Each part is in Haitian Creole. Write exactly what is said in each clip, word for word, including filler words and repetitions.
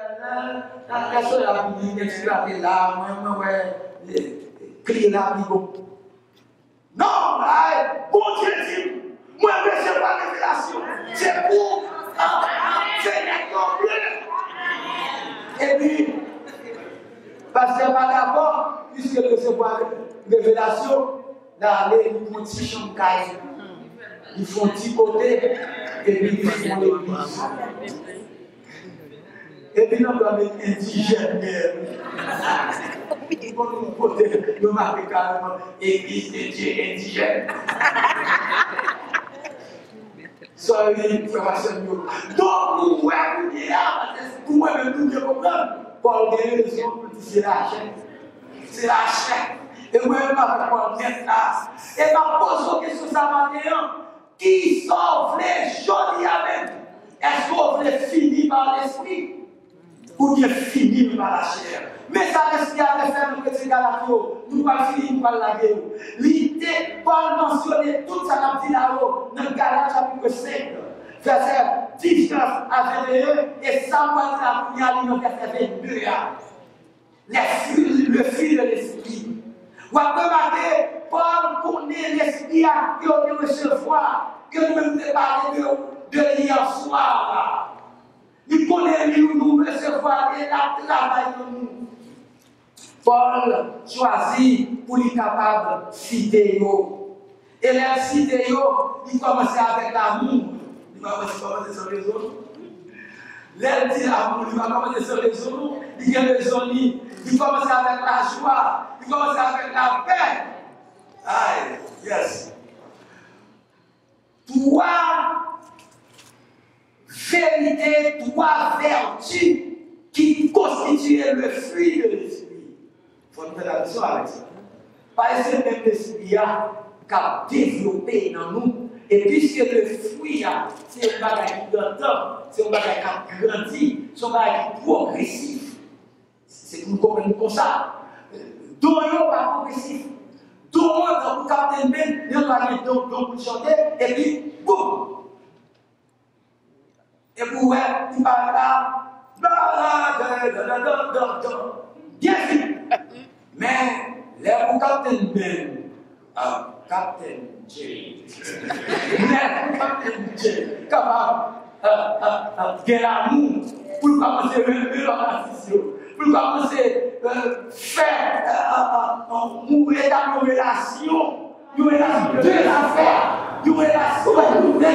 Nan lè solèy ap vini, gen ti klate la, mwen, mwen wè, eh, kle la pi bon. Non, ay, Bondye di m, mwen resevwa revelasyon. Se pou, ah, ah, fenèt yo ouvri. Epi, pastè pa dakò, piske l resevwa revelasyon, l ale, li pran ti chanm kay li, li fè yon ti kote, epi li fè yon legliz. Epi nan blan men endijèn gen. Ou konn yon kote yo make kareman Église de Dieu indigène. Sorry, frè m ak sè m yo. Donk, nou wè kounye a, paske pou mwen menm, nou byen konprann, Pòl gen rezon pou l di se lachè. Se lachè. E mwen menm avèk Pòl nèt la. E m ap poze w kesyon sa maten an. Kisa w vle jodi a menm? Èske w vle fini pa Lespri? Oubyen fini pa lachè? Men sa Lespri a te fè nou kretyen Galat yo, nou pral fini, nou pral lage yo. Li te, Pòl mansyone tout sa n ap di la yo nan Galat chapit senk, vèsè diz a venteyen, e sa m pral di la kounye a, li nan vèsè vennde a. Les fruits, le fruit de l'esprit. W ap remake, Pòl konnen Lespri a ke w te resevwa, ke nou menm te pale de, de li yè swa la. Li konnen li nou resevwa e l ap travay nan nou. Pòl chwazi pou li kapab site yo. E lè l site yo, li kòmanse avèk lamou. Li pa kòmanse, kòmanse san rezon. Lè l di lamou, li pa kòmanse san rezon, non. Li gen rezon li. Li kòmanse avèk lajwa. Li kòmanse avèk lapè. Ay, yes. Twa verite, twa vèti ki konstitiye le fruit de l'esprit. Fò nou fè atansyon avèk sa. Paske se menm Lespri a k ap devlope nan nou. E piske le fruit a, se yon bagay ki antan, se yon bagay k ap grandi, se yon bagay ki pwogresif. Se pou nou konprann konsa. Don yo pa pwogresif. Don an, tankou Kaptenn Ben, yon lè gen don, don pou l chante, epi, boum! Epi w wè, li parèt la, bla, bla, bla, bla, bla, bla, bla, byen vit. Men, lè pou Kaptenn Ben, ah, Kaptenn J. Lè pou Kaptenn J kapab, ah, ah, ah, gen lamou, pou l kòmanse renmen lòt atis yo, pou l kòmanse, euh, fè, euh, euh, euh, nou etabli yon relasyon, yon relasyon de zafè, yon relasyon de,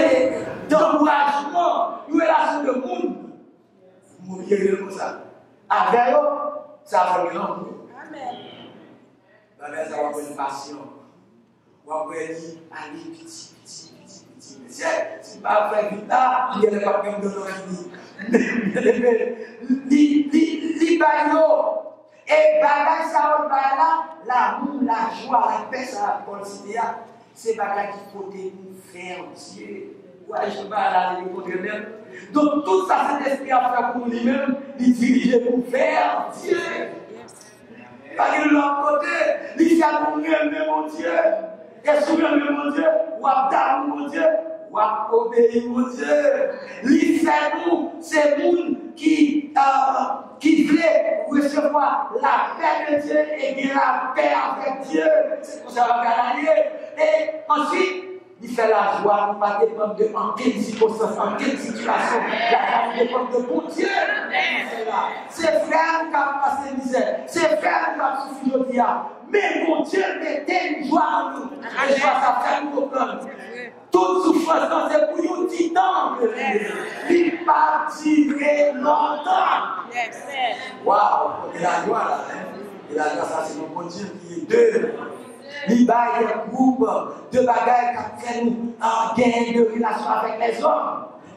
d'ankourajman, yon relasyon de moun. Moun yo rele konsa. Avè yo, sa fè gen lanmou. Amèn. Bagay sa w ap wè l pasyan. W ap wè li ale piti, piti, piti, piti. Mesye, si m pa fè vit la, li genlè p ap menm gen nan fini. Men, men, men, li, li, li bay yo. E bagay sa yo bay la, lamou, lajwa, lapè sa Pòl site a, se bagay ki pote nou vè Dye. Ou wè jan bagay la li kontrè nèt. Donk, tout sa Sentespri a fè pou nou li menm, li dirije nou vè Dye. Pa gen lòt kote, li fè nou renmen Bondye. E si w renmen Bondye, w ap damou Bondye, w ap obeyi Bondye. Li fè nou se moun ki, euh, ki vle resevwa lapè de Dye e gen lapè avèk Dye. Se konsa bagay la ye. E answit, li fè lajwa nou pa depann de ankenn sikonstans, ankenn sitiyasyon. Lajwa nou depann de Bondye. Se la. Se vrè nou k ap pase mizè. Se vrè nou k ap soufri jodi a. Men Bondye mete yon jwa nan nou. E jwa sa fè nou konprann. Tout soufrans lan se pou yon ti tan ke li ye. Li p ap dire lontan. Waw, gen lajwa la, hein? Gen lajwa sa, se yon Bondye ki ede. Li bay de gwoup de bagay k ap fè nou, ah, genyen de relasyon avèk lèzòm.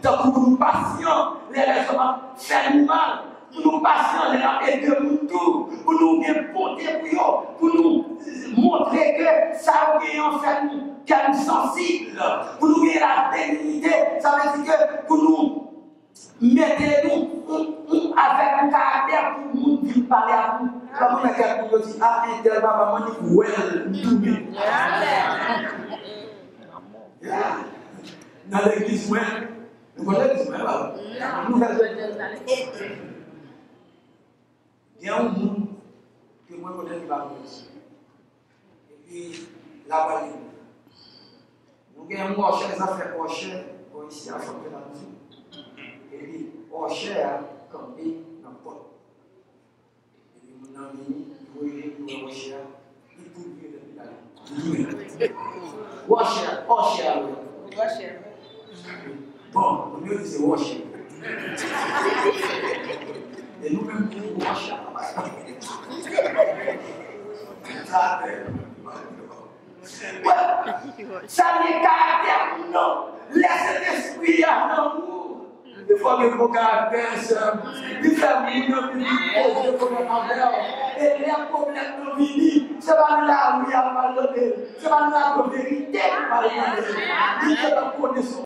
Tankou pou nou pasyan, lè lèzòm ap fè nou mal, pou nou pasyan lè n ap ede moun tou, pou nou gen bonte pou yo, pou nou montre ke sa yo genyen an fè nou, kè nou sansib, pou nou gen labenignite, sa vle di ke pou nou mete nou, nou, nou avèk yon karaktè pou moun vin pale ak nou. Lè moun nan kèk moun yo di, "Ah, entèl papa m annik wè l, m tounen." Yeah. Nan legliz mwen, nou konn legliz mwen, pa vre? Nou fè Gen yon moun ke mwen konnen ki pa mwen. Epi, l ap ale. Nou gen yon wòchè, zafè wòchè, bon, isi a fòk fè la di. Epi, wòchè a kanpe nan pòt. Epi, moun nan vini, li voye, li wè wòchè a, li tou vire tèt li ale. Li tounen. Wòchè a, wòchè a, wè. Wòchè. Bon, moun yo di se wòchè. E nou menm, nou wòchè a, papa. Sa a fè. Sa vle karaktè moun nan. Lè Sentespri a nan ou, li fòme bon karaktè, sè m. Li fè moun nan vin poze pwoblèm avè w. E lè pwoblèm nan vini, se pa nan lari y ap abandone l. Se pa nan radyo verite y ap abandone l. Li te nan konesans.